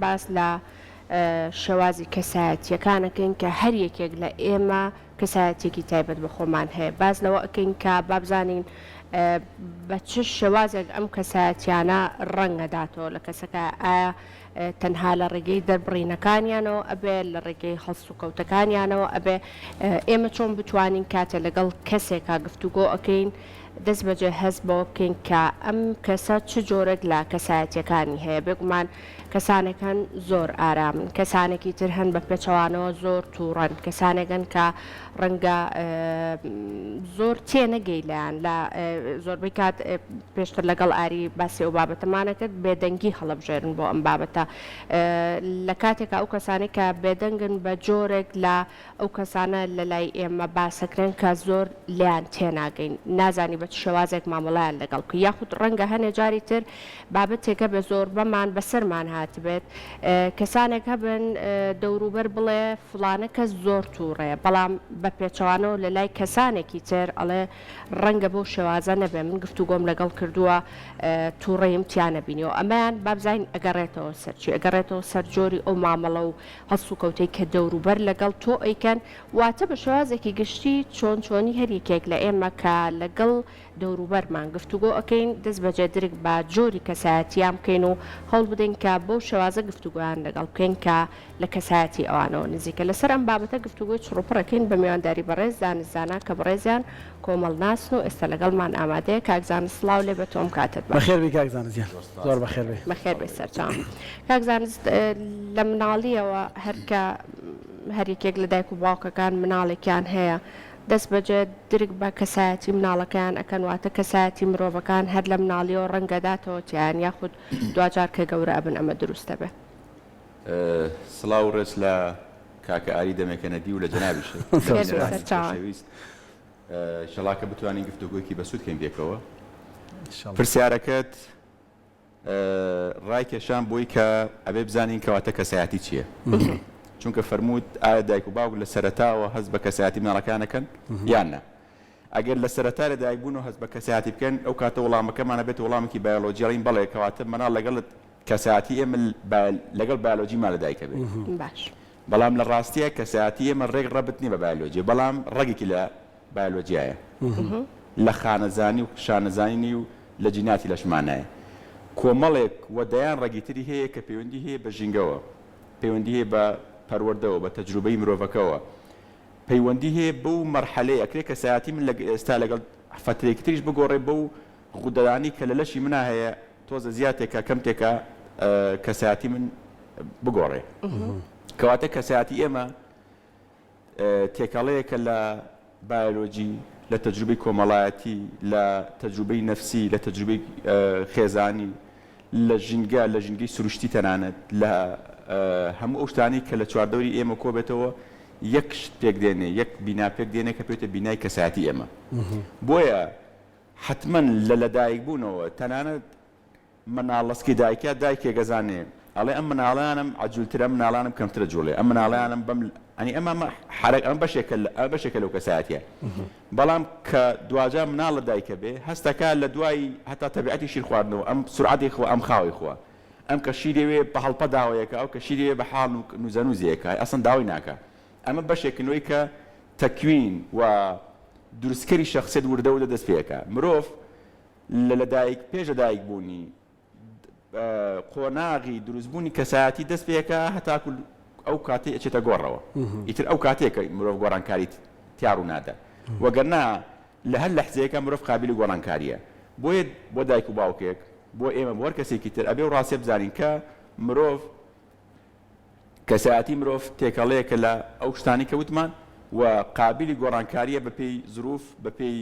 باس لە شێوازی کەسایەتییەکان ئەکەین کە هەر یەکێک لە ئێمە کەسایەتییەکی تایبەت بە خۆمان هەیە. باس لەوە ئەکەین کە با بزانین بە چ شێوازێک ئەم کەسایەتییانە ڕەنگ ئەداتەوە لە کەسەکە، ئایا تەنها لە ڕێگەی دەربڕینەکانیانەوە ئەبێ، لە ڕێگەی هەڵسوکەوتەکانیانەوە ئەبێ، ئێمە چۆن بتوانین کاتێ لەگەڵ کەسێکا گفتوگۆ ئەکەین دەستبەجێ هەست بەوە بکەین کە ئەم کەسە چ جۆرێک لە کەسایەتییەکانی هەیە، بێگومان کەسانێک هەن زۆر ئارامن، کەسانێکی تر هەن بە پێچەوانەوە زۆر تووڕەن، کەسانێک هەن کە ڕەنگە زۆر تێنەگەی لێیان، لە زۆربەی کات پێشتر لەگەڵ ئاری باسی ئەو بابەتەمانە کرد، بێدەنگی هەڵەبژێرن بۆ ئەم بابەتە، لە کاتێکا ئەو کەسانەی کە بێدەنگن بە جۆرێک لە ئەو کەسانە لەلای ئێمە باسەکرێن کە زۆر لێیان تێناگەین، نازانی بە چ شێوازێک مامەڵەیان لەگەڵ بکەی، یاخود ڕەنگە هەنێ جاری تر بابەتێک هەبێت زۆربەمان بەسەرمان هاتبێت، کەسانێک هەبن دەوروبەر بڵێ فڵانە کەس زۆر توڕەیە، بەڵام بە پێچەوانەوە لەلای کەسانێکی تر ئەڵێ ڕەنگە بەو شێوازە نەبێ، من گفتوگۆم لەگەڵ کردووە توڕەییم تیا نەبینیوە، ئەمەیان بابزانین ئەگەڕێتەوە سەر چی؟ ئەگەڕێتەوە سەر جۆری ئەو مامەڵە و هەڵسوکەوتەی کە دەوروبەر لەگەڵ تۆ ئەیکەن، واتە بە شێوازێکی گشتی چۆن چۆنی هەر یەکێک لە ئێمە کە لەگەڵ دەوروبەرمان گفتوگۆ ئەکەین دەست بەجێ درک بە جۆری کەسایەتیان بکەین و هەوڵ بدەین کە بەو شێوازە گفتوگۆیان لەگەڵ بکەین کە لە کەسایەتی ئەوانەوە نزیکە. لەسەر ئەم بابەتە گفتوگۆی چڕوپڕ ئەکەین بە میوانداری بەڕێز زانست زانا کە بەڕێزیان کۆمەڵناسن و ئێستا لەگەڵمان ئامادەیە. کاک زانست سڵاو لێ بێت و ئەم کاتەت باش. بەخێر بێی کاک زانست گیان. زۆر بەخێر بێی. بەخێر بێی سەرچاوم. کاک زانست لە مناڵیەوە هەر کە هەر یەکێک لە دایک و باوکەکان مناڵێکیان هەیە دەست بەجێ درک بە کەسایەتی مناڵەکەیان ئەکەن واتە کەسایەتی مرۆڤەکان هەر لە مناڵیەوە ڕەنگ ئەداتەوە تیایان یاخود دواجار کە گەورە ئەبن ئەمە دروست ئەبێ. سڵاو و ڕێز لە کاکە ئاری دەمێکە نەدیو لە جەنابیشت لە خێر بێ بینەرانی سەرچاوان. خۆشەویست. ئیشەڵا کە بتوانین گفتوگۆیەکی بەسوود کەین پێکەوە. ئیشەڵا. پرسیارەکەت ڕای کێشام بۆی کە ئەبێ بزانین کەواتە کەسایەتی چییە؟ چونکە فەرمووت ئایا دایک و باوک لە سەرەتاوە هەست بە کەسایەتی مناڵەکەیان ئەکەن یان نا؟ ئەگەر لە سەرەتا لە دایک بوونەوە هەست بە کەسایەتی بکەن ئەو کاتە وەڵامەکەمان ئەبێتە وەڵامێکی بایۆلۆجی ئەڵێین بەڵێ کەواتە مناڵ لەگەڵ کەسایەتی ئێمە لەگەڵ بایۆلۆجیمان لە دایک ئەبێ. باش. بەڵام لە ڕاستیا کەسایەتی ئێمە ڕێک ڕەبت نیە بە بایۆلۆجیە بەڵام ڕەگێکی لە بایۆلۆجیایە لە خانەزانی و شانەزانی و لە جیناتی لەشمانایە کۆمەڵێک و دەیان ڕەگی تری هەیە کە پەیوەندی هەیە بە ژینگەوە پەیوەندی هەیە بە پەروەردەوە بە تەجروبەی مرۆڤەکەوە پەیوەندی هەیە بەو مەرحەلەی ئەکرێ کەسایەتی من لە ئێستا لەگەڵ فەترەیەکی تریش بگۆڕێ بەو غودەدانی کە لە لەشی منا هەیە تۆزە زیاتێکە کەمتێکە کەسایەتی من بگۆڕێ کەواتە کەسایەتی ئێمە تێکەڵەیەکە لە بایۆلۆجی لە تەجروبەی کۆمەڵایەتی لە تەجروبەی نەفسی لە تەجروبەی خێزانی لە ژینگە لە ژینگەی سروشتی تەنانەت لە هەموو ئەو شتانەی کە لە چواردەوری ئێمە کۆبێتەوە یەک شت پێک دێنێ یەک بینا پێک دێنێ کە پێوتە بینای کەسایەتی ئێمە بۆیە حەتمەن لە لەدایکبوونەوە تەنانەت مناڵ لەسکی دایکە دایکێک ئەزانێ ئەڵێ ئەم مناڵیانم عەجولترە ئەم مناڵانم کەمتر ئەجوڵێ ئەم مناڵیانم بەم ئەنی ئەمە ئەمە حەرەک ئەمە بەشێکە لە ئەمە بەشێکە لەو کەسایەتیە بەڵام کە دواجار مناڵ لە دایکە بێ هەستەکا لە دوای هەتا تەبیعەتی شیر خواردنەوە ئەم سورعەتی خوا ئەم خاوەی خوا ئەم کە شیرێ وێ بە هەڵپە داوەیەکا ئەو کە شیرێ وێ بە حاڵ نوزەنوزێکا ئەسڵەن داوەی ناکا ئەمە بەشێکن لەوەی کە تەکوین و دروستکەری شەخسیەت وردە وردە دەست پێ ئەکا. مرۆڤ لە لەدایک پێش لەدایک بوونی قۆناغی دروستبوونی کەسایەتی دەست پێ ئەکا هەتاکو ئەو کاتەی ئەچێتە گۆڕەوە. ئیتر ئەو کاتەیە کە مرۆڤ گۆڕانکاری تیا ڕوو نادا. وەگەرنا لە هەر لەحزەیەکا مرۆڤ قابیلی گۆڕانکارییە. بۆیە بۆ دایک و باوکێک، بۆ ئێمە، بۆ هەر کەسێکی تر ئەبێ ئەو ڕاستیە بزانین کە مرۆڤ کەسایەتی مرۆڤ تێکەڵەیەکە لە ئەو شتانەی کە وتمان و قابیلی گۆڕانکارییە بەپێی زروف، بەپێی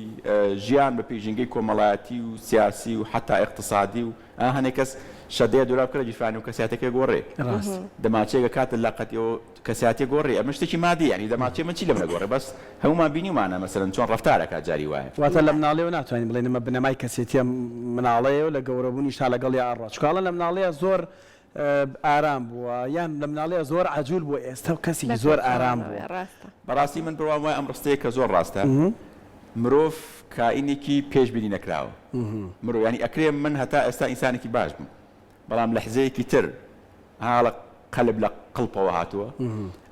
ژیان، بەپێی ژینگەی کۆمەڵایەتی و سیاسی و حەتا ئیقتسادی و ئا هەنێ کەس شەدەیە دۆلار بکە لە گیرفانی و کەسایەتیەکەی گۆڕێ. ڕاست. دەمانچەیەک ئەکاتە لەقەتیەوە کەسایەتیە گۆڕێ. ئەمە شتێکی مادیە یانی دەمانچەی من چی لەم نەگۆڕێ بەس هەموومان بینیومانە مەسەلەن چۆن ڕەفتار ئەکات جاری وایە. واتە لە مناڵیەوە ناتوانین بڵێین ئەمە بنەمای کەسێتیە مناڵەیە و لە گەورەبوونیشا لەگەڵیا ئەڕوا چونکە ئەڵێن لە مناڵیا زۆر ئارام بووە یان لە مناڵیا زۆر عەجول بووە ئێستا کەسێکی زۆر ئارام بووە. بەڕاستی من بڕوام وایە ئەم ڕستەیە کە زۆر ڕاستە مرۆڤ کائینێکی پێش بینی نەکراوە مرۆ یانی ئەکرێ من هەتا ئێستا ئینسانێکی باش بم بەڵام لەحزەیەکی تر هاڵە. قەلب لە قڵپەوە هاتووە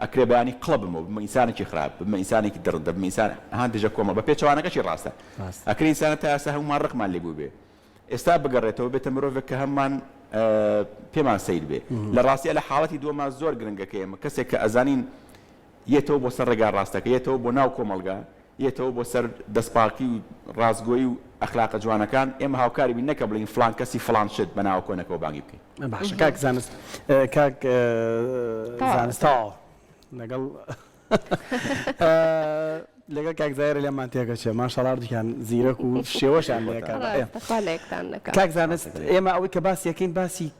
ئەکرێ بەیانی قڵپ بمەوە ببمە ئینسانێکی خراپ ببمە ئینسانێکی دڕندە ببمە ئینسان ها دژە کۆمەڵ بە پێچەوانەکەشی ڕاستە ئەکرێ ئینسانە تا ئێستا هەموومان ڕقمان لێ بووبێ ئێستا بگەڕێتەوە بێتە مرۆڤێک کە هەموومان پێمان سەیر بێ لە ڕاستیا لە حاڵەتی دووەما زۆر گرنگە کە ئێمە کەسێک کە ئەزانین یەتەوە بۆ سەر ڕێگا ڕاستەکە، یەتەوە بۆ ناو کۆمەڵگا، یەتەوە بۆ سەر دەستپاکی و ڕاستگۆیی و ئەخلاقە جوانەکان، ئێمە هاوکاری بین نەکە بڵێین فڵان کەسی فڵان شت بە ناوە کۆنەکەوە بانگی بکەین. باشە کاک زانست کاک زانست تەواو لەگەڵ لەگەڵ کاک زاهیر لێمان تێکەچێ ماشاڵا هەردووکیان زیرەک و شێوەشیان لەیەکە. ڕاستە خوا لەیەکتان نەکا. کاک زانست ئێمە ئەوەی کە باسی ئەکەین باسی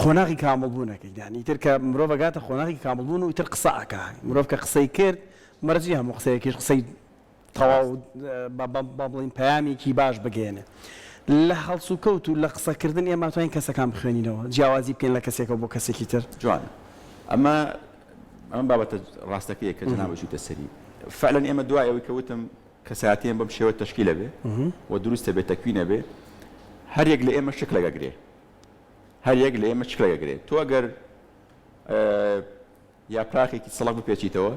قۆناغی کامڵ بوونەکەی یانی ئیتر کە مرۆڤ ئەگاتە قۆناغی کامڵ بوون و ئیتر قسە ئەکا مرۆڤ کە قسەی کرد مەرج نییە هەموو قسەیەکیش قسەی تەواو با بڵێین پەیامێکی باش بگەیەنێ لە هەڵسوکەوت و لە قسەکردن ئێمە توانین کەسەکان بخوێنینەوە جیاوازی بکەین لە کەسێکەوە بۆ کەسێکی تر. جوانە ئەمە ئەمە بابەتە ڕاستەکەیە کە جەنابت چوویتە سەری فعلا ئێمە دوای ئەوەی کە وتم کەسایەتیان بەم شێوە تەشکیل ئەبێ و دروست ئەبێ تەکوین ئەبێ هەر یەک لە ئێمە شکلێک ئەگرێ هەر یەک لە ئێمە شکلێک ئەگرێ تۆ ئەگەر یاپراخێکی سڵق بپێچیتەوە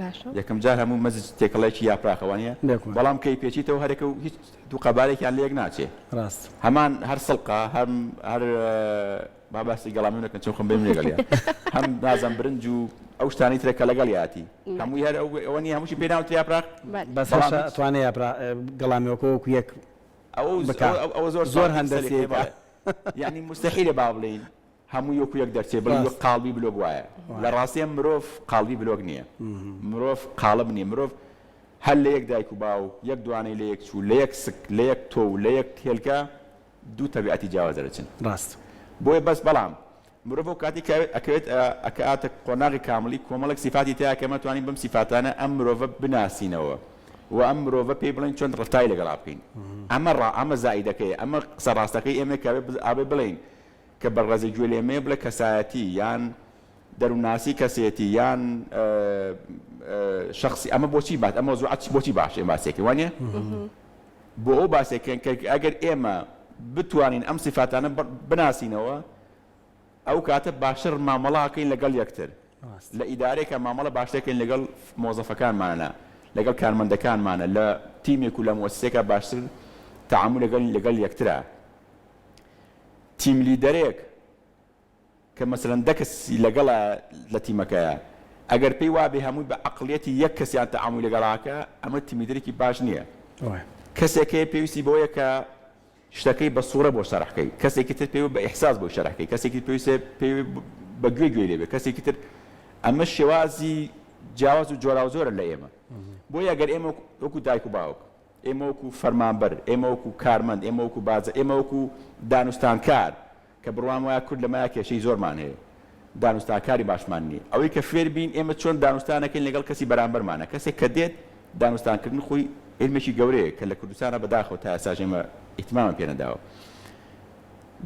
باشە یەکەم جار هەموو مەزج تێکەڵێکی یاپراخە وانە بێگومان. بەڵام کەی پێچیتەوە هەرێکە و هیچ دوو قەبارێکیان لە یەک ناچێ ڕاست. هەمان هەر سڵقە هەم هەر با باسی گەڵامیو نەکەن چون خۆم بێم لەگەڵیا هەم نازم برنج و ئەو شتانەی ترە کە لەگەڵیاتی هەمووی هەر ئەو ئەوە نییە هەمووشی پێ ناوترێ یاپراخ بەلێ. بەس بەڵام هەشە هیچ ئەتوانێ یاپرا گەڵامیوەکە وەکو یەک ئەوە بکا ئەوە زۆر زۆر ساڵ هەندەسیەکە. بەڵێ یانی موستەحیلە با بڵێین هەمووی وەکو یەک دەرچێ بڵێین وەک ڕاست. قاڵبی بلۆک وایە لە ڕاستیا مرۆڤ قاڵبی بلۆک نییە مرۆڤ قاڵب نییە مرۆڤ هەر لە یەک دایک و باوک یەک دوانەی لە یەک چوو لە یەک سک لە یەک تۆو لە یەک هێلکە دوو تەبیعەتی جیاواز دەرەچن ڕاست. بۆیە بەس بەڵام مرۆڤ ئەو کاتەی کە ئەکەوێت ئەکاتە قۆناغی کامڵی کۆمەڵێک سیفاتی تیایە کە ئێمە توانین بەم سیفاتانە ئەم مرۆڤە بناسینەوە و ئەم مرۆڤە پێی بڵێین چۆن ڕەفتاری لەگەڵا بکەین ئەمە ڕا ئەمە زائیدەکەیە ئەمە قسە ڕاستەکەی ئێمەیە کە ئەبێ بڵێین کە بەڕێزێ گوێ لێمەیە بڵێ کەسایەتی یان دەروونناسی کەسێتی یان شەخسی ئەمە بۆچی باس ئەمە مەوزوعە بۆچی باشە ئێمە باسێکەین وانیە؟ بۆ ئەو باسێکەین کە ئەگەر ئێمە بتوانین ئەم سیفاتانە بناسینەوە ئەو کاتە باشتر مامەڵە ئەکەین لەگەڵ یەکتر لە ئیدارەیەکا مامەڵە باشتر ئەکەین لەگەڵ مۆزەفەکانمانە لەگەڵ کارمەندەکانمانە لە تیمێک و لە موەسسەیەکا باشتر تەعامول لەگەڵ لەگەڵ یەکترا تیم لیدەرێک کە مەسەلەن دە کەسی لەگەڵە لە تیمەکەیا ئەگەر پێی وابێ هەمووی بە عەقڵیەتی یەک کەسیان تەعامولی لەگەڵا ئەکا ئەمە تیم لیدەرێکی باش نییە کەسێک هەیە پێویستی بەوەیە کە شتەکەی بە سوڕە بۆ شەرح کەی کەسێکی تر پێی بە ئیحساس بۆی شەرح کەی کەسێکی پێویستە پێی بە گوێ گوێی لێ بێ کەسێکی تر ئەمە شێوازی جیاواز و جۆراوجۆرە لە ئێمە بۆیە ئەگەر ئێمە وەکو دایک و باوک ئێمە وەکو فەرمانبەر ئێمە وەکو کارمەند ئێمە وەکو بازە ئێمە وەکو دانوستانکار کە بڕوام وایە کورد لەمەیا کێشەی زۆرمان هەیە دانوستانکاری باشمان نیە ئەوەی کە فێر بین ئێمە چۆن دانوستان ئەکەین لەگەڵ کەسی بەرامبەرمانە کەسێک کە دێت دانوستانکردن خۆی عیلمێکی گەورەیە کە لە کوردستانا بەداخەوە تا ئێستاش ئێمە ئیهتمامان پێ نەداوە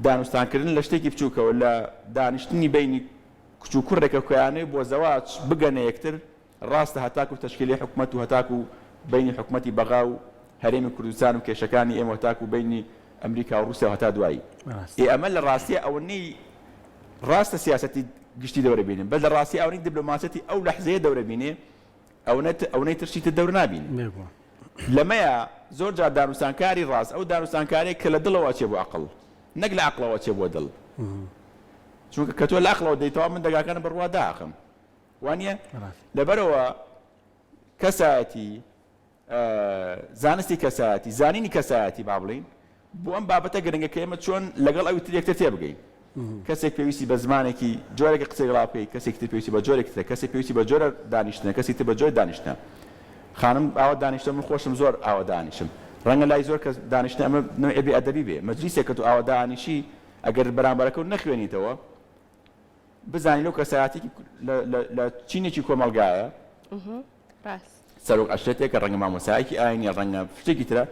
دانوستانکردن لە شتێکی بچووکەوە لە دانیشتنی بەینی کچ و کوڕێکە کەیانەوێ بۆ زەواج بگەنە یەکتر ڕاستە هەتاکو تەشکیلی حکومەت و هەتاکو بەینی حکومەتی بەغا و هەرێمی کوردستان و کێشەکانی ئێمە و هەتاکو بەینی ئەمریکا و ڕوسیا و هەتا دوایی ئێ ئەمە لە ڕاستیا ئەوەنەی ڕاستە سیاسەتی گشتی دەورە بینێ بەس لە ڕاستیا ئەوەنەی دبلۆماسیەتی ئەو لەحزەیە دەورە بینێ ئەونە ئەونەی تر شتی تر دەور نابینێ لەمەیا زۆر جار دانوستانکاری ڕاست ئەو دانوستانکارەیە کە لە دڵەوە ئەچێ بۆ عەقڵ نەک لە عەقڵەوە ئەچێ بۆ دڵ چونکە کە تۆ لە عەقڵەوە دێیتەوە من دەرگاکانم بە ڕووا داخم وانیە؟ لەبەرئەوە کەسایەتی، زانستی کەسایەتی، زانینی کەسایەتی با بڵێین، بۆ ئەم بابەتە گرنگە کە ئێمە چۆن لەگەڵ ئەوی تر یەکتر تێبگەین. کەسێک پێویستی بە زمانێکی جۆرێکە قسەی لەگەڵا بکەی، کەسێکی تر پێویستی بە جۆرێکی ترە، کەسێک پێویستی بە جۆرە دانیشتنە، کەسێکی تر بە جۆرە دانیشتنە. خانم ئاوا دانیشتوە، من خۆشم زۆر ئاوا دانیشم. ڕەنگە لای زۆر کەس دانیشتن ئەمە نەوعێ بێ ئەدەبی بێ. مەجلیسێک کە تۆ ئاوا دانیشی، ئەگەر بەرامبەرەکەو نەخوێنیتەوە، بزانین لەو کەسایەتیەکی لە چینێکی کۆمەڵگایە سەرۆک عەشرەتێکە ڕەنگە مامۆستایەکی ئاینیە ڕەنگە شتێکی ترە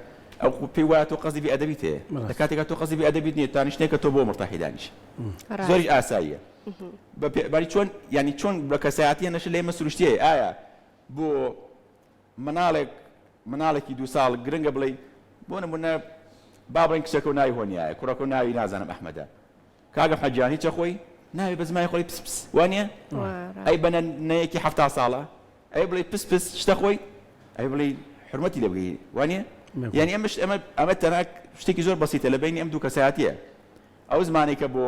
ئەو پێی وایە تۆ قەزی بێ ئەدەبیت هەیە لە کاتێکا تۆ قەزی بێ ئەدەبیت نییە دانیشتنێکە تۆ بۆ مورتاحی دانیشی زۆریش ئاساییە بەری چۆن یعنی چۆن بە کەسایەتیە نەشە لە ئێمە سروشتیە ئایا بۆ مناڵێک مناڵێکی دوو ساڵ گرنگە بڵێ بۆ نمونە با بڵێن کچەکە و ناوی هۆنیایە کوڕەکە و ناوی نازانم ئەحمەدە کاک ئەحمەد گیان هیچ ئەخۆی؟ ناوێ بە زمانی خۆی پس پس وانە ئەی بە نەیەکی حەفتا ساڵە ئەی بڵێ پس پس شتە خۆی ئەی بڵێ حرمەتی لێ بگری وانە یعنی ئەمە ئەمە ئەمە تەنها شتێکی زۆر بەسیتە لە بینی ئەم دوو کەسایەتیە ئەو زمانەی کە بۆ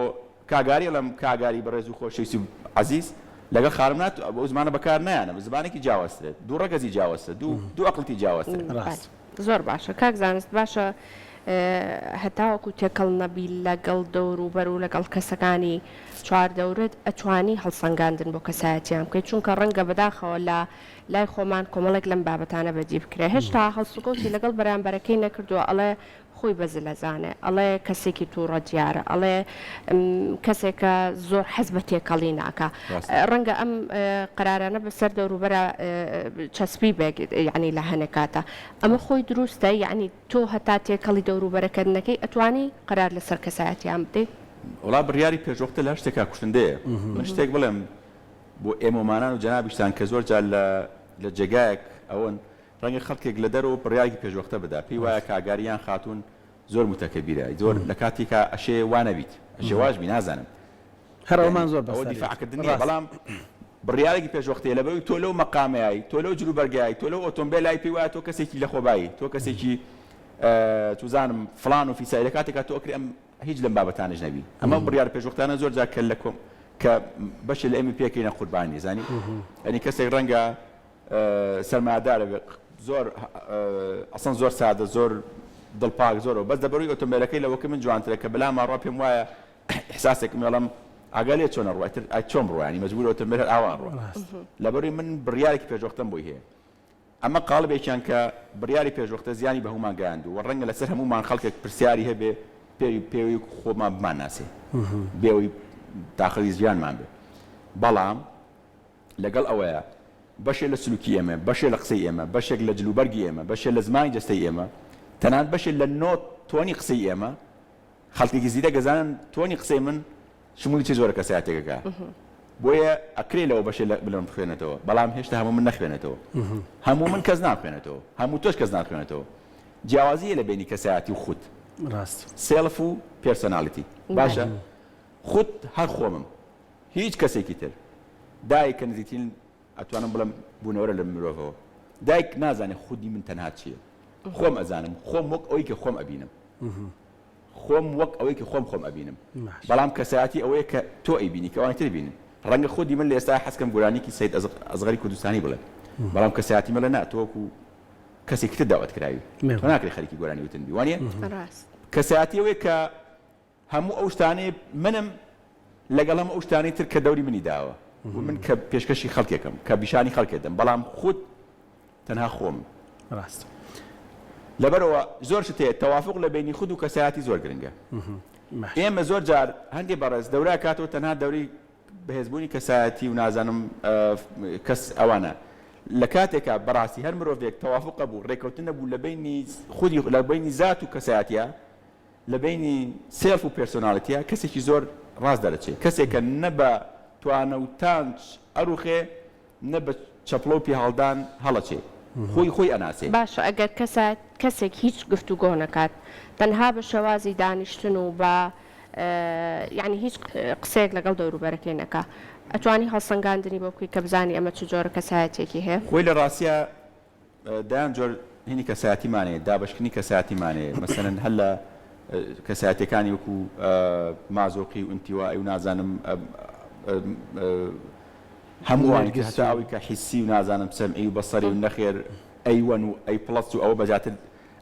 کاگاری ئەڵێم کاگاری بەڕێز و خۆشەویست و عەزیز لەگەڵ خانم نات ئەو زمانە بەکار نایەنم زمانێکی جیاوازترە دوو ڕەگەزی جیاوازترە دوو دوو ئەقڵتی جیاوازترە. ڕاست. زۆر باشە کاک زانست باشە هەتاوەکو تێکەڵ نەبی لەگەڵ دەوروبەر و لەگەڵ کەسەکانی چواردەورت ئەتوانی هەڵسەنگاندن بۆ کەسایەتیان بکەیت چونکە ڕەنگە بەداخەوە لە لای خۆمان کۆمەڵێک لەم بابەتانە بەدی بکرێ هێشتا هەڵسوکەوتی لەگەڵ بەرامبەرەکەی نەکردووە ئەڵێ خۆی بە زل ئەزانێ ئەڵێ کەسێکی توڕە دیارە ئەڵێ کەسێکە زۆر حەز بە تێکەڵی ناکا ڕەنگە ئەم قەرارانە بەسەر دەوروبەرا چەسپی بێ یعنی لە هەنێ کاتە ئەمە خۆی دروستە یعنی تۆ هەتا تێکەڵی دەوروبەرەکەت نەکەی ئەتوانی قەرار لەسەر کەسایەتیان بدەی؟ وەڵا بڕیاری پێشوەختە لە هەر شتێکا کوشندەیە من شتێک بڵێم بۆ ئێمەمانان و جەنابیشتان کە زۆر جار لە لە جێگایەک ئەوەن ڕەنگە خەڵکێک لە دەرەوە بڕیارێکی پێشوەختە بدا پێی وایە کاگاری یان خاتوون زۆر موتەکەبیرە زۆر لە کاتیکا ئەشێ وا نەبیت ئەشێ واش بی نازانم هەر ئەومان زۆر ئەوە دیفاع کردن نییە بەڵام بڕیارێکی پێشوەختەیە لەبەرئەوەی تۆ لەو مەقامەیای تۆ لەو جلوبەرگای تۆ لەو ئۆتۆمبێلای پێی وایە تۆ کەسێکی لەخۆبایی تۆ کەسێکی چوزانم فڵان و فیساری لە کاتێکا تۆ ئەکرێ ئەم هیچ لەم بابەتانەش نەبی ئەمە بڕیارە پێشوەختانە زۆر جار کە لە کۆم کە بەشێ لە ئێمە پێکەینە قوربانی زانی ئەنی کەسێک ڕەنگە سەرمایەدارە بێ زۆر ئەسڵەن زۆر سادە زۆر دڵپاک زۆرەوە بەس دەبەروی ئۆتۆمبیلەکەی لەوەکە من جوانترە کە بەلاما ڕوا پێم وایە ئیحساسێکم ئەڵێم ئاگا لێ چۆنە ڕوا ئیتر ئای چۆن بڕوا یانی مەجبورە ئۆتۆمبیل هەر ئاوا ڕوا لەبەروی من بڕیارێکی پێشوەختەم بۆی هەیە ئەمە قاڵبێکیان کە بڕیاری پێشوەختە زیانی بە هەموومان گەیاندووە و ڕەنگە لەسەر هەموومان خەڵکێک پرسیاری هەبێ پێی پێوەی خۆمان بمانناسێ بێ ئەوەی داخڵی ژیانمان بێ بەڵام لەگەڵ ئەوەیا بەشێ لە سلوکی ئێمە، بەشێ لە قسەی ئێمە، بەشێک لە جلوبەرگی ئێمە، بەشێ لە زمانی جەستەی ئێمە، تەنانەت بەشێ لە نۆ tone ی قسەی ئێمە، خەڵکێکی زیرەک ئەزانن tone ی قسەی من شمولی چ جۆرە کەسایەتێکەکە. بۆیە ئەکرێ لەوە بەشێ لە من بخوێنێتەوە، بەڵام هێشتا هەموو من نەخوێنێتەوە. هەموو من کەس ناخوێنێتەوە، هەموو تۆش کەس ناخوێنێتەوە. جیاوازی هەیە لە بەینی کەسایەتی و خود. ڕاست. self و personality. باشە؟ خود هەر خۆمم. هیچ کەسێکی تر. دایک کە نزیکترین ئەتوانم بڵێم بوونەوەرە لە مرۆڤەوە. دایک نازانێ خودی من تەنها چییە. خۆم ئەزانم. خۆم وەک ئەوەی کە خۆم ئەبینم. خۆم وەک ئەوەی کە خۆم خۆم ئەبینم. بەڵام کەسایەتی ئەوەیە کە تۆ ئەیبینی کە ئەوانی تر بینن. ڕەنگە خودی من لە ئێستا حەز کەم گۆرانییەکی سەید ئەسغەری کوردستانی بڵێم. بەڵام کەسایەتی من ئەڵێ نا تۆ وەکوو کەسێکی تر داوەت کراوی. تۆ ناکرێ خەریکی گۆرانی وتن بی. وانییە؟ کەسایەتی ئەوەیە کە هەموو ئەو شتانەی منم لەگەڵ هەموو ئەو شتانەی تر کە دەوری منی داوە و من کە پێشکەشی خەڵکێکم کە بیشانی خەڵکێ دەم بەڵام خود تەنها خۆمم. ڕاستە. لەبەرئەوە زۆر شت هەیە تەوافوق لە بەینی خود و کەسایەتی زۆر گرنگە. ئێمە زۆر جار هەندێ بەڕێز دەورە کاتەوە تەنها دەورەی بەهێزبوونی کەسایەتی و نازانم کەس ئەوانە لە کاتێکا بەڕاستی هەر مرۆڤێک تەوافوق هەبوو ڕێکەوتن نەبوو لە بەینی خودی لە بەینی زات و کەسایەتیا لە بەینی self و personality یا کەسێکی زۆر ڕاست دەرەچێ، کەسێک کە نە بە توانە و تانج ئەڕوخێ نە بە چەپڵە و پێهەڵدان هەڵەچێ، خۆی خۆی ئەناسێ. باشە ئەگەر کەسە کەسێک هیچ گفتوگۆ نەکات تەنها بە شێوازی دانیشتن و بە یانی هیچ قسەیەک لەگەڵ دەوروبەرەکەی نەکا ئەتوانی هەڵسەنگاندنی بۆ بکەی کە بزانی ئەمە چ جۆرە کەسایەتیەکی هەیە؟ خۆی لە ڕاستیا دەیان جۆر هینی کەسایەتیمان هەیە، دابەشکردنی کەسایەتیمان هەیە، مەسەلەن هەر لە کەسایەتیەکانی وەکو مازۆقی و ئینتیوائی و نازانم هەموو ئەوانەی تر هەتا ئەوەی کە حیسی و نازانم سەمعی و بەسەری و نەخێر A one و A plus و ئەوە بەزیاتر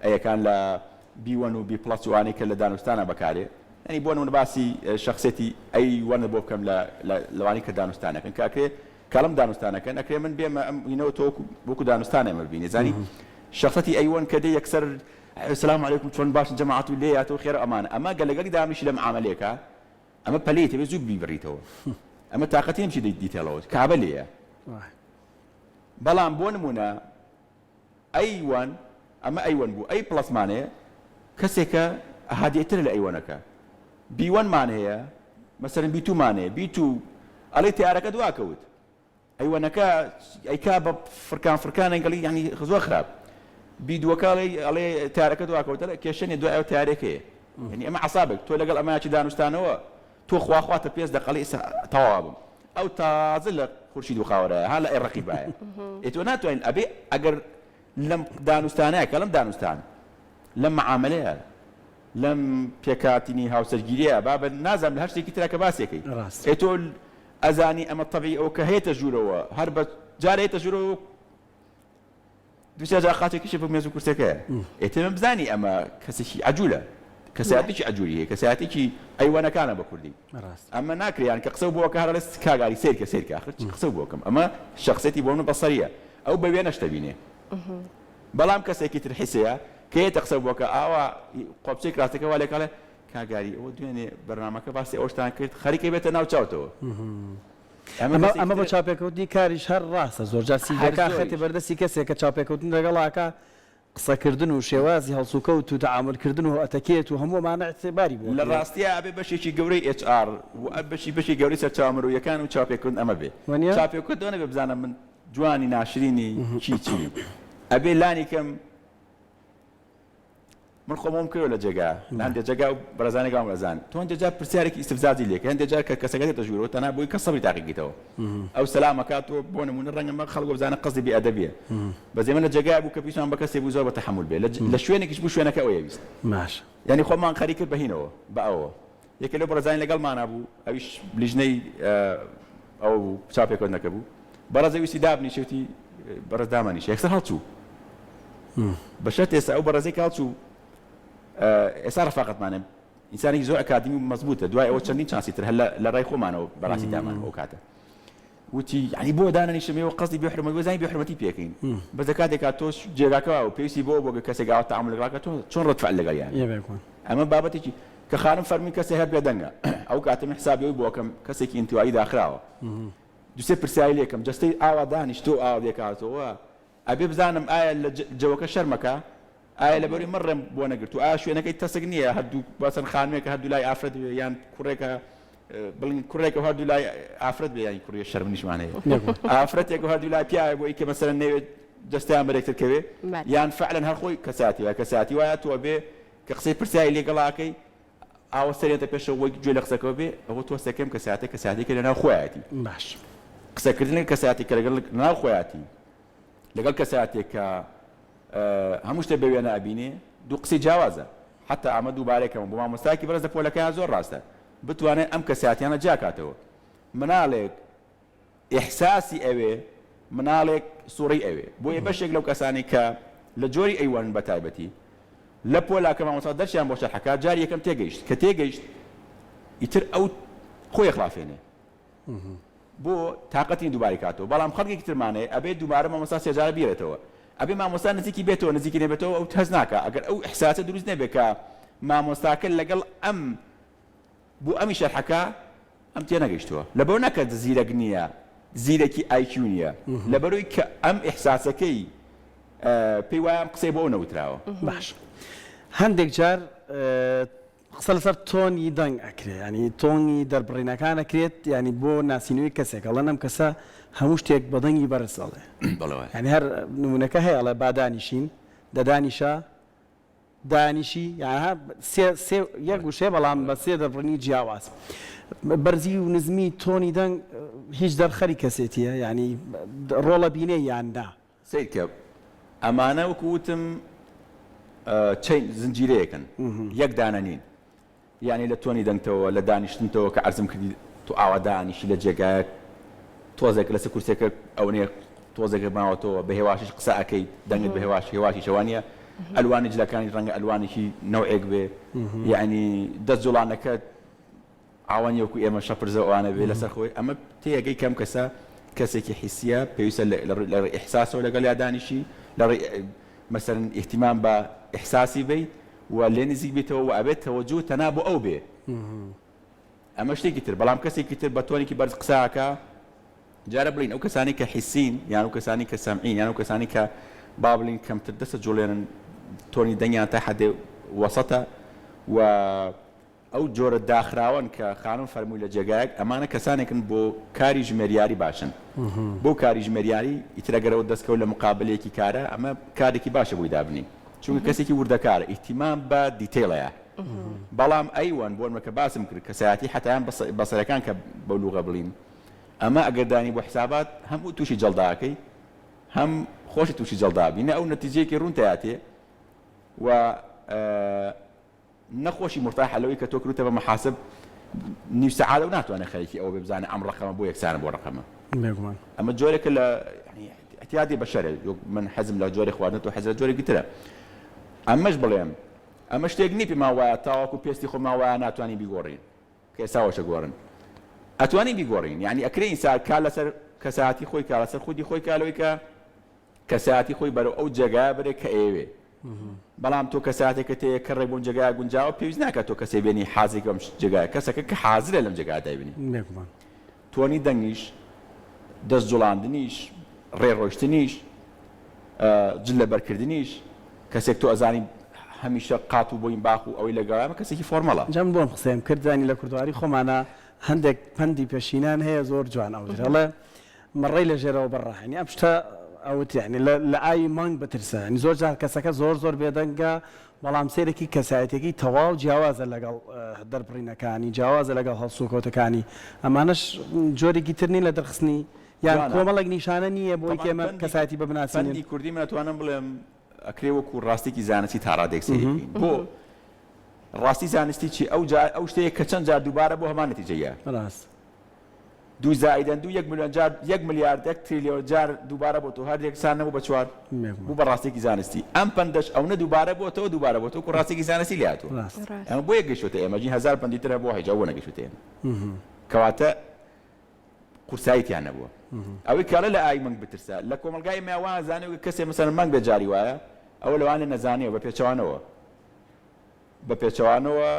A یەکان لە B one و B plus و ئەوانەی کە لە دانوستانە بەکارێ یانی بۆ نمونە باسی شەخسیەتی A one بۆ بکەم لە لەوانەی کە دانوستانەکەن کە ئەکرێ کەڵم دانوستانەکەن ئەکرێ من بێمە ئەم هینەوە تۆ وەکو وەکو دانوستان ئێمە ببینی زانی شەخسەتی A one کە دێ یەکسەر سلام علیکم چۆن باشن جەماعەت و لێ یاتەوە خێرە ئەمانە ئەمە گەر لەگەڵی دامنیشی لە معامەلەیەکا ئەمە پەلەیە تەبێ زوو بیبڕیتەوە ئەمە تاقەتی نەمشی دیتێڵەوە کابە لێیە بەڵام بۆ نمونە A one ئەمە A one بوو A plus مان هەیە کەسێکە هادیترە لە A one ەکە B one مان هەیە مەسەلەن B two مان هەیە B two ئەڵێی تەیارەکە دواکەوت A one ەکە ئەیکا بە فرکان فرکان ئەگەڵی یعنی زۆر خراپ B دووەکە ئەڵێ ئەڵێ تەیارەکە دواکەوت ئەڵێ کێشە نیە دوای ئەو تەیارێک هەیە یعنی ئەمە عەسابێک تۆ لەگەڵ ئەمە چی دانوستانەوە. تۆ خوا خواتە پێس دەقەڵی ئێستا تەواو بم ئەو تازە لە خورشید و خاوەرایە ها لە ئەی ڕەقیبایە ئێ تۆ ناتوانین ئەبێ ئەگەر لەم دانوستانەیە کە لەم دانوستان لەم معامەلەیە لەم پێکهاتنی هاوسەرگیریە بابە نازانم لە هەر شتێکی ترا کە باسێکەی ڕاستە. ئێ تۆ ئەزانی ئەمە تەبعی ئەوە کە هێتە ژوورەوە هەر بە جارێ هێتە ژوورەوە دوسێ جار قاچێکیشی بە مێز و کورسەکەیە ئێتر من بزانی ئەمە کەسێکی عەجولە کەسایەتێکی عەجولی هەیە کەسایەتێکی ئەیوانەکانە بە کوردی ئەمە ناکرێ یان کە قسە بۆ کە هەر ئەڵێ کاک ئاری سەیرکە سەیرکە ئاخر چ قسە بۆ کەم ئەمە شەخسیەتی بۆ من بەسەریە ئەو بە وێنەش دەبینێ بەڵام کەسێکی تر حیسەیە کە یەتە قسە بۆ کە ئاوا قۆپچەی کراستەکە وا لێکاڵێ کاک ئاری ئەوە دوێنێ بەرنامەکە باسی ئەوەشتان کرد خەریکە بێتە ناو چاوتەوە. ئەمە ئەمە بۆ چاوپێکەوتنی کاریش هەر ڕاستە زۆرجار سیڤیەکە ئەخرێتە بەردەستی کەسێک کە چاوپێکەوتن لەگەڵا ئەکا قسەکردن و شێوازی هەڵسوکەوت و تەعامولکردن و ئەتەکێت و هەموو ئەمانە ئیعتیباری بۆ لە ئەکرێ. ڕاستیا ئەبێ بەشێکی گەورەی ئێچ ئاڕ و بەشی بەشی گەورەی سەرچاوە مرۆییەکان و چاوپێکەوتن ئەمە بێ. وەنیە؟ چاوپێکەوتن ئەوە نەبێ بزانە من جوانی ناشرینی چی چی ئەبێ لانی کەم من خۆم ئەوم کردوە لە جێگا لە هەندێ جێگا و بەڕێزانێک وام ئەزان تۆ هەندێ جار پرسیارێکی ئیستفزازی لێکە هەندێ جار کە کەسەکە دێتە ژوورەوە تەنها بۆی کە سەبری تاقیکەیتەوە ئەو سەلام ئەکات تۆ بۆ نمونە ڕەنگە مە خەڵک وەبزانە قەزی بێ ئەدەبیە بەس ئێمە لە جێگایە بوو کە پێویستمان بە کەسێ بوو زۆر بە تەحەمول بێ لە شوێنێکیش بوو شوێنەکە ئەوەی ئەویست باش یانی خۆمان خەریک کرد بە هینەوە بە ئەوەوە یەکێ لەو بەڕێزانی لەگەڵمانا بوو ئەویش لیژنەی ئەوە بوو چاوپێکەوتنەکە بوو بەڕێزە ویستی دابنیشێ وتی بەڕێز دامەنیشە یەکسەر هەڵچوو بە شەرت ئێستا ئەو بەڕێزەی کە هەڵچوو ئێستا ڕەفاقەتمانە ئینسانێکی زۆر ئەکادیمی و مەزبووتە دوای ئەوە چەندین چانسی تر هەر لە ڕای خۆمانەوە بەڕاستی دامان ئەو کاتە وتی یانی بۆ دانەنیشم ئێوە قەزدی بێ حورمەت بۆ زانی بێ حورمەتی پێکەین بەس لە کاتێکا تۆ جێگاکە واوە پێویستی بەوە بووە کە کەسێک ئاوا تەعامول لەگەڵا کات تۆ چۆن ڕەد فعل لەگەڵیان ئێ بێگومان. ئەمە بابەتێکی کە خانم فەرمووی کەسێ هەر بێدەنگە ئەو کاتە من حسابی ئەوی بۆ ئەکەم کەسێکی ئینتوایی داخراوە دوسێ پرسیاری لێکەم جەستەی ئاوا دانیشتووە و ئاوا بێکاتەوە ئەبێ بزانم ئایا لە جەوەکە شەرمەکا؟ ئایا لەبەروی من ڕێم بۆ نەگرتووە؟ ئایا شوێنەکەی تەسک نییە هەردوو مەسەن خانمێکە هەردوو لای ئافرەت بێ یان کوڕێکە بڵین کوڕێکە و هەردوو لای ئافرەت بێ یانی کوڕیە شەرمنیشمان هەیە ئافرەتێک و هەردوو لای پیاوێ بۆ ئیکە مەسەلەن نەوێت جەستەیان بەرێکتر کەوێ یان فعلەن هەر خۆی کەساتی وایە کەساتی وایە تۆ بێ کە قسەی پرسیاری لێگەڵاکەی ئاوە سەرێتە پێشەوە وەک گوێ لە قسەکەوە بێ ئەوە تۆ سەکەم کەساتێک کەساتێکە لەناو خۆیەتی باش قسەکردن لەگەڵ کەساتێک کە لەگەڵ لەناو خۆیەتی لەگەڵ کەساتێک کە هەموو شتێک بە وێنە ئەبینێ دوو قسەی جیاوازە حتا ئەمە دووبارەی کەمە بۆ مامۆستایەکی بەڕێز لە پۆلەکەیان زۆر ڕاستە بتوانێت ئەم کەساتیانە جیاکاتەوە مناڵێک ئیحساسی ئەوێ مناڵێک سوڕی ئەوێ بۆیە بەشێک لەو کەسانەی کە لە جۆری ئەیوانن بە تایبەتی لە پۆلا کە مامۆستا دەرسیان بۆ شەرح ئەکات جاری یەکەم تێگەیشت کە تێگەیشت ئیتر ئەو خۆی ئەخلافێنێ بۆ تاقەتی نیە دووبارەی کاتەوە بەڵام خەڵکێکی ترمان هەیە ئەبێ دووبارە مامۆستا سێجارە بیڵێتەوە ئەبێ مامۆستا نزیکی بێتەوە نزیکی نەبێتەوە ئەو هەست ناکا ئەگەر ئەو ئیحساسە دروست نەبێ کە مامۆستاکە لەگەڵ ئەم بۆ ئەمی شەرحەکە ئەم تێنەگەیشتووە لەبەر نا کە زیرەک نییە زیرەکی IQ نییە لەبەرەوەی کە ئەم ئیحساسەکەی پێی وایە ئەم قسەی بۆ ئەو نەوتراوە. باش هەندێک جار قسە لەسەر تۆنی دەنگ ئەکرێ یانی تۆنی دەربڕینەکان ئەکرێت یانی بۆ ناسینەوەی کەسێک ئەڵێن ئەم کەسە هەموو شتێک بە دەنگی بەرز ئەڵێ بەڵێ وایە. یانی هەر نموونەکە هەیە ئەڵێ با دانیشین دەدانیشە دانیشی یان ها سێ سێ یەک وشەیە بەڵام بە سێ دەربڕینی جیاواز بەرزی و نزمی تۆنی دەنگ هیچ دەرخەری کەسێتیە یانی ڕۆڵە بینێ یان نا؟ سەیرکە ئەمانە وەکو وتم chain زنجیرەیەکن یەک دانە نین یانی لە تۆنی دەنگتەوە لە دانیشتنتەوە کە عەرزم کردی تۆ ئاوا دانیشی لە جێگایەک تۆزێک لەسەر کورسیەکە ئەونەیە تۆزێک ماوەتەوە بە هێواشیش قسە ئەکەیت دەنگت بە هێواش هێواشیشە وانیە ئەلوانی جلەکانیش ڕەنگە ئەلوانێکی نەوعێک بێ یانی دەست جوڵانەکەت ئاوا نیە وەکو ئێمە شەپرزە و ئەوانە بێ لەسەر خۆی ئەمە تێگەی کەم کەسە کەسێکی حیسیە پێویستە لە ڕێی ئیحساسەوە لەگەڵیا دانیشی لە ڕێی مەسەلەن ئیهتیمام بە ئیحساسی بەی و لێ نزیک بیتەوە و ئەبێت تەوەجوه تەنها بۆ ئەو بێ ئەمە شتێکی تر بەڵام کەسێکی تر بە تۆنێکی بەرز قسە ئەکا جارە بڵین ئەو کەسانی کە حیسین یان ئەو کەسانی کە سەمعین یان ئەو کەسانی کە با بڵین کەمتر دەستە جوڵێنن تۆنی دەنگیان تا حەدێ وەسەتە و ئەو جۆرە داخراوەن کە خانم فەرمووی لە جێگایەک، ئەمانە کەسانێکن بۆ کاری ژمێریاری باشن. بۆ کاری ژمێریاری، ئیتر ئەگەر ئەوە دەستکەوت لە مقابەلەیەکی کارە، ئەمە کارێکی باشە بۆی دابنێی. چونکە کەسێکی وردەکارە، ئیهتیمام بە detail ەیە. بەڵام ئەیوەن بۆ نمونە کە باسم کرد کەسایەتی حەتایان بەسەرەکان کە بەو لوغە بڵین ئەمە ئەگەر دانی بۆ حسابات هەموو تووشی جەڵداکەی هەم خۆشی تووشی جەڵدابی نە ئەو نەتیجەیەکی ڕوون تیاتێ و نە خۆشی مورتاحە لەوەی کە تۆ کردوتە بە محاسب نیو سەعات ئەو ناتوانێت خەریکی ئەوە بێ بزانێ ئەم ڕەقەمە بۆ یەکسانە بۆ ڕەقەمە. بێگومان. ئەمە جۆرێکە لە یانی ئیعتیادی بەشەرە وەک من حەزم لە جۆرێ خواردنە تۆ حەزت لە جۆرێکی ترە. ئەمەش بڵێم ئەمە شتێک نییە پێمان وایە تاوەکو پێستی خۆمان وایە ناتوانین بیگۆڕین کە ئێستا وەشە گۆڕن ئەتوانین بیگۆڕین یانی ئەکرێ ئینسان کار لەسەر کەسایەتی خۆی کار لەسەر خودی خۆی کا لەوەی کە کەسایەتی خۆی بەرەو ئەو جێگایە بەرێ کە ئەیەوێ بەڵام تۆ کەساتێکت هەیە کە ڕێک بۆم جێگایە گونجاوە پێویست ناکات تۆ کەسێ بێنی حازری بەم جێگایە کەسەکە کە حازرە لەم جێگایە دایبنی بێگومان. تۆنی دەنگیش دەست جوڵاندنیش ڕێ ڕۆیشتنیش جل لەبەر کردنیش کەسێک تۆ ئەزانی هەمیشە قات و بۆین باخ و ئەوەی لەگەڵە ئەمە کەسێکی فۆرمەڵە. جا من بۆ ئەم قسەیەم کرد زانی لە کوردەواری خۆمانا هەندێک پەندی پێشینان هەیە زۆر جوان ئەوترێ ئەڵێ مەڕەی لە ژێرەوە بەر ڕاهێنی ئەم شتە ئەوت یانی لە لە ئاوی مانگ بترسە یانی زۆر جار کەسەکە زۆر زۆر بێدەنگە بەڵام سەیرێکی کەسایەتیەکەی تەواو جیاوازە لەگەڵ دەربڕینەکانی جیاوازە لەگەڵ هەڵسوکەوتەکانی ئەمانەش جۆرێکی تر نین لە دەرخستنی یان جوانە کۆمەڵێک نیشانە نییە بۆی تەبعەن کە ئێمە پەندی کەسایەتی بە بناسینن. پەندی کوردی من ئەتوانم بڵێم ئەکرێ وەکوو ڕاستێکی زانستی تا ڕادەیەک سەیری بکەین بۆ ڕاستی زانستی چی ئەو جار ئەو شتەیە کە چەند جار دووبارە بۆ هەمان نەتیجەیە. ڕاست. دوو زائیدەن دوو یەک ملیۆن جار یەک ملیارد یەک تریلیۆن جار دووبارە بۆتەوە هەر یەکسان نەبوو بە چوار بوو بە ڕاستیەکی زانستی ئەم پەندەش ئەونە دووبارە بۆتەوە دووبارە بۆتەوە وەکو ڕاستیەکی زانستی لێ هاتووە ئەمە بۆیە گەیشتۆتە ئێمە جی هەزار پەندی تر هەبووە هیچ ئەوە نەگەیشتۆتە ئێمە کەواتە قورسایی تیا نەبووە ئەوەی کاڵێ لە ئاوی مەنگ بترسە لە کۆمەڵگای ئێمە وا زانێ کەسێ مەسەلەن مەنگ بێ جاری وایە ئەوە لەوانەیە نەزانێ و بە پێچەوانەوە بە پێچەوانەوە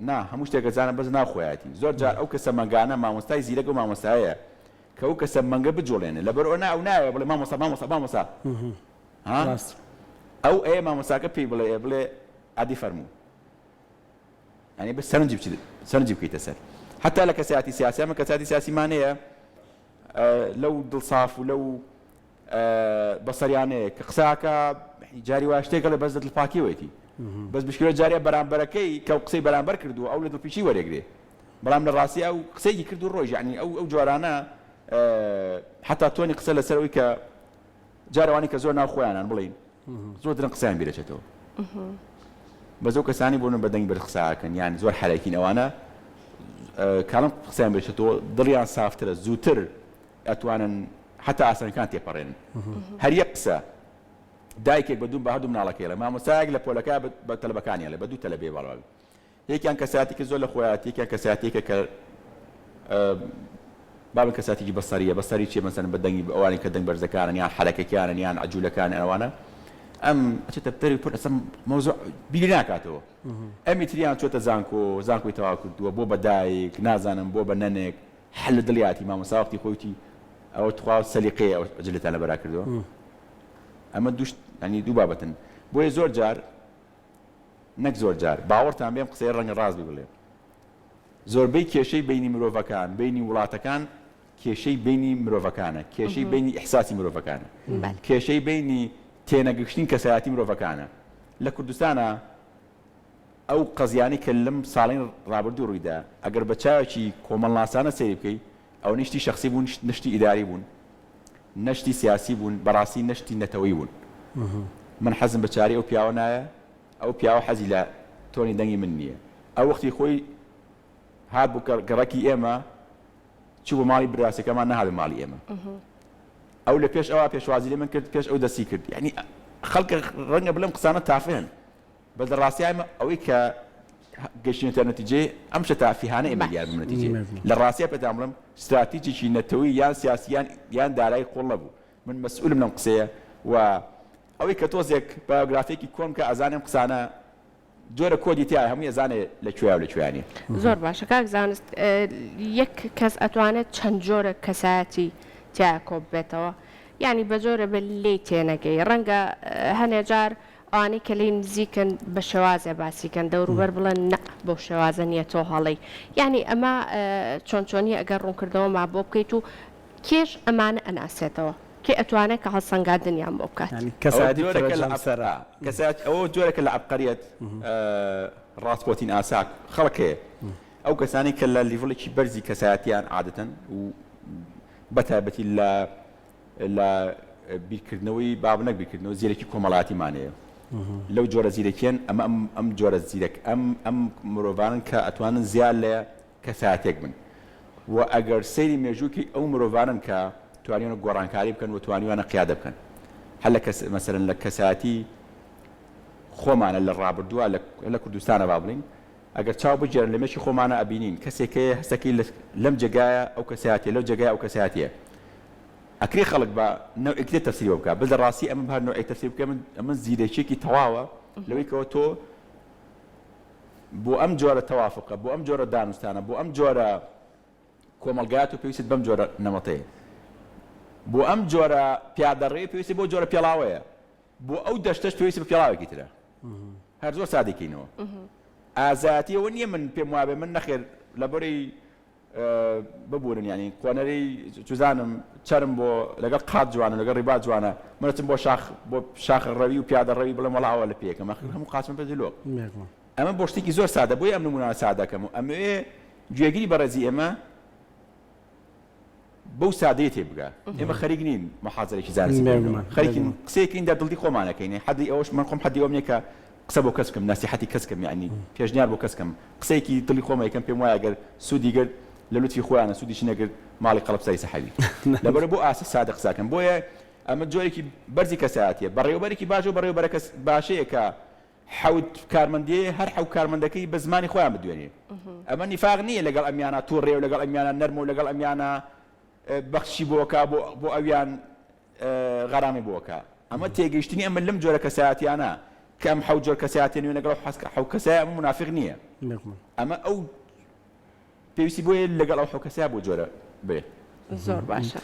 نا هەموو شتێک ئەزانم بەس ناو خۆیەتی زۆر جار ئەو کەسە مەنگانە مامۆستای زیرەک ئەو مامۆستایەیە کە ئەو کەسە مەنگە بجوڵێنێ لەبەر ئەوە نا ئەو نایەوێ بڵێ مامۆستا مامۆستا مامۆستا ها ڕاست. ئەو ئەیە مامۆستاکە پێی بڵێ ئێ بڵێ ئەدی فەرموو یانی بە سەرنجی بچیت سەرنجی بکەیتە سەر حتا لە کەسایەتی سیاسی ئەمە کەسایەتی سیاسیمانەیە لەو دڵساف و لەو بەسەریانەیە کە قسە ئەکا جاری وایە شتێک ئەڵێ بەس لە دڵپاکیەوەیەتی بەس مشکلە جارێ بەرامبەرەکەی کە ئەو قسەی بەرامبەر کردووە ئەو لە دڵپیچی وەرێگرێ بەڵام لە ڕاستی ئەو قسەیەکی کرد و ڕۆیش یعنی ئەو ئەو جۆرانە حتا تۆنی قسە لەسەر ئەوی کە جارەوانی کە زۆر ناو خۆیانان بڵین زۆر درەنگ قسەیان بیرەچێتەوە بەس ئەو کەسانی بۆ بە دەنگ بەرز قسەکەن یان زۆر حەرەکین ئەوانە کاڵم قسەیان بێتەوە دڵیان سافترە زووتر ئەتوانن حەتا ئاسانەکان تێپەڕێنن هەر یەک قسە دایکێک بە دوو بە هەردوو مناڵەکەی ئەڵێ مامۆستایەک لە پۆلەکە بە تەلەبەکانی ئەڵێ بە دوو تەلەبەی باڵا یەکیان کەساتێکی زۆر لە خۆیاتی یەکیان کەساتێکە کە بابن کەساتێکی بەسەریە بەسەری چیە مەسەن بە دەنگی ئەوانی کە دەنگ بەرزەکانن یان حەرەکەکانن یان عجولەکان ئەوانە ئەم ئەچێتە دەری پڕ ئەسە مەوزوع بیری ناکاتەوە ئەمی تریان چۆتە زانکۆ زانکۆی تەواو کردووە بۆ بە دایک نازانم بۆ بە نەنێک هەر لە دڵیاتی مامۆستا وەختی خۆی وتی ئەوە تخوا سەلیقەیە ئەوە جلتان لەبەرا کردووە ئەمە دوو شت یانی دوو بابەتن بۆیە زۆر جار نەک زۆر جار باوەڕتان بێم قسەی ڕەنگە ڕاست بی بڵێم زۆربەی کێشەی بینی مرۆڤەکان بینی وڵاتەکان کێشەی بینی مرۆڤەکانە کێشەی بینی ئیحساسی مرۆڤەکانە کێشەی بینی تێنەگەشتنی کەسایەتی مرۆڤەکانە لە کوردستانە ئەو قەزیانەی کە لەم ساڵەی ڕابردوو ڕوویدا، ئەگەر بە چاوێکی کۆمەڵناسانە سەیری بکەی، ئەوە نە شتی شەخسی بوون، نە شتی ئیداری بوون، نە شتی سیاسی بوون، بەڕاستی نە شتی نەتەوەیی بوون. من حەزم بە چارەی ئەو پیاوە نایە، ئەو پیاوە حەزی لە تۆنی دەنگی من نییە. ئەو وەختی خۆی هات بۆ گەڕەکی ئێمە، چوو بۆ ماڵی براسەکەمان، نەهات بۆ ماڵی ئێمە. ئەو لە پێش ئەوا پێشوازی لە من کرد، پێش ئەو دەستی کرد. یانی خەڵک ڕەنگە بڵێم قسانە تافهن. بەس لە ڕاستیا ئێمە ئەوەی کە گەشتینەتە نەتیجەی ئەم شتە تافیهانە ئێمە دیار بوو نەتیجەی لە ڕاستیا پێتان بڵێم ستراتیجێکی نەتەوەی یان سیاسی یان یان دارایی قوڵ نەبوو من مەسئولم لەم قسەیە و ئەوەی کە تۆزێک بایۆگرافیەکی کۆن بکە ئەزانێ ئەم قسانە جۆرە کۆدی تیایە هەمووی ئەزانێ لە کوێیا و لە کوێیا نیە. زۆر باشە کاک زانست یەک کەس ئەتوانێت چەند جۆرە کەسایەتی تیایا کۆببێتەوە یانی بەجۆرە بێ لێی تێنەگەی ڕەنگە هەنێ جار ئەوانەی کە لێی نزیکن بە شێوازێ باسی کەن دەوروبەر بڵێن نا بەو شێوازە نییە تۆ هەڵەی یانی ئەمە چۆن چۆنیە ئەگەر ڕوونکردنەوەمان بۆ بکەیت و کێش ئەمانە ئەناسێتەوە کێ ئەتوانێت کە هەڵسەنگاندنیان بۆ بکات؟ یانی ئەوە کەسایەتی جۆرێکە لە فرەجەمسەرە. کەسایەتی ئەوە جۆرێکە لە عەبقەریەت. ڕاسپۆتین ئاسا خەڵک هەیە ئەو کەسانەی کە لە level ێکی بەرزی کەسایەتیان عادەتەن و بەتایبەتی لە لە بیرکردنەوەی باب نەک بیرکردنەوە زیرەکی کۆمەڵایەتیمان هەیە لەو جۆرە زیرەکیەن ئەمە ئەم ئەم جۆرە زیرەک ئەم ئەم مرۆڤانن کە ئەتوانن زیاد لە کەسایەتێک بن و ئەگەر سەیری مێژوو کەی ئەو مرۆڤانەن کە توانیوانە گۆڕانکاری بکەن و توانیوانە قیادە بکەن هەر لە کەس مەسەلەن لە کەسایەتی خۆمانە لە ڕابردووە لە لە کوردستانە با بڵین ئەگەر چاو بگێرن لە مێشکی خۆمانە ئەبینین کەسێک هەیە هەستەکەی لە لەم جێگایە ئەو کەسایەتیە لەو جێگایە ئەو کەسایەتیە ئەکرێ خەڵک بە نەوعێکی تر تەفسیری بۆ بکا بەس لە ڕاستی ئەمە بە هەر نەوعێک تەفسیر بکەی من ئەمە زیرەکیەکی تەواوە لەوەی کەوە تۆ بۆ ئەم جۆرە تەوافقە، بۆ ئەم جۆرە دانوستانە، بۆ ئەم جۆرە کۆمەڵگایە تۆ پێویستت بەم جۆرە نەمەتەیە. بۆ ئەم جۆرە پیادەڕێیە پێویستت بەو جۆرە پێڵاوەیە. بۆ ئەو دەشتەش پێویستت بە پێڵاوێکی ترە. هەر زۆر سادەی کەینەوە. ئازایەتی ئەوە نییە من پێم وابێ من نەخێر لەبەرەی ببورن یانی قۆنەرەی چوزانم چەرم بۆ لەگەڵ قات جوانە لەگەڵ ڕیبا جوانە من ئەچم بۆ شاخ بۆ شاخ ڕەوی و پیادە ڕەوی بڵێم وەڵا ئەوە لە پێیەکەم ئەخر هەموو قاچم پێ دلۆق ئەمە بۆ شتێکی زۆر سادە بۆیە ئەم نمونانە سادەکەم و ئەمەوێ گوێگری بەڕێزی ئێمە بەو سادەیە تێ بگا ئێمە خەریک نین محازەرێکی زانستی بکەین خەریکین قسەیەکین دەردڵی خۆمانەکەین حەدی ئەوەش من خۆم حەدی ئەوم نییە کە قسە بۆ کەس بکەم نەسیحەتی کەس کەم یەعنی پێشنیار بۆ کەس کەم قسەیەکی دڵی خۆم ئەیکەم پێم وایە گەر سوودی گرت لە لوتفی خۆیانە سوودیشی نەگرت ماڵی قەڵب سەری سەحەوی لەبەرئەوە بۆ ئاست سادە قسە ئەکەم بۆیە ئەمە جۆرێکی بەرزی کەسایەتیە بەڕێوەبەرێکی باش و بەڕێوەبەرە کەس باشەیە کە حەوت کارمەندی هەر حەو کارمەندەکەی بە زمانی خۆیان بدوێنێ ئەمە نیفاق نییە لەگەڵ ئەمیانە توڕێ و لەگەڵ ئەمیانە نەرمە و لەگەڵ ئەمیانە بەخشی بۆکە بۆ بۆ ئەویان غەرامەی بۆ ئەکا. ئەمە تێگەیشتنی ئەمە لەم جۆرە کەسایەتیانە کە ئەم حەو جۆر کەسایەتیە نوێ لەگەڵ ئەو حەو کەسایە ئەمە مونافیق نییە. ئەمە ئەو پێویستی بۆیە لەگەڵ ئەو حەو کەسایە بۆ جۆرە بێ. زۆر باشە.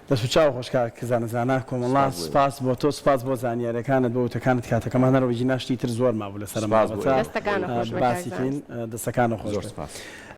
دەست و چاو خۆش کاک زانا زانا کۆمەڵناس سپاس بۆ ئێوە. سپاس بۆ تۆ سپاس بۆ زانیاریەکانت بۆ وتەکانت کاتەکەمان هەر ئەوەی ناشتی تر زۆر مابوو لەسەر ئەم سپاس بۆ بابەتە ئێوە. دەستەکانت خۆش بێ کاک باسی کەین زانست. دەستەکانت خۆش زۆر بێت. سپاس.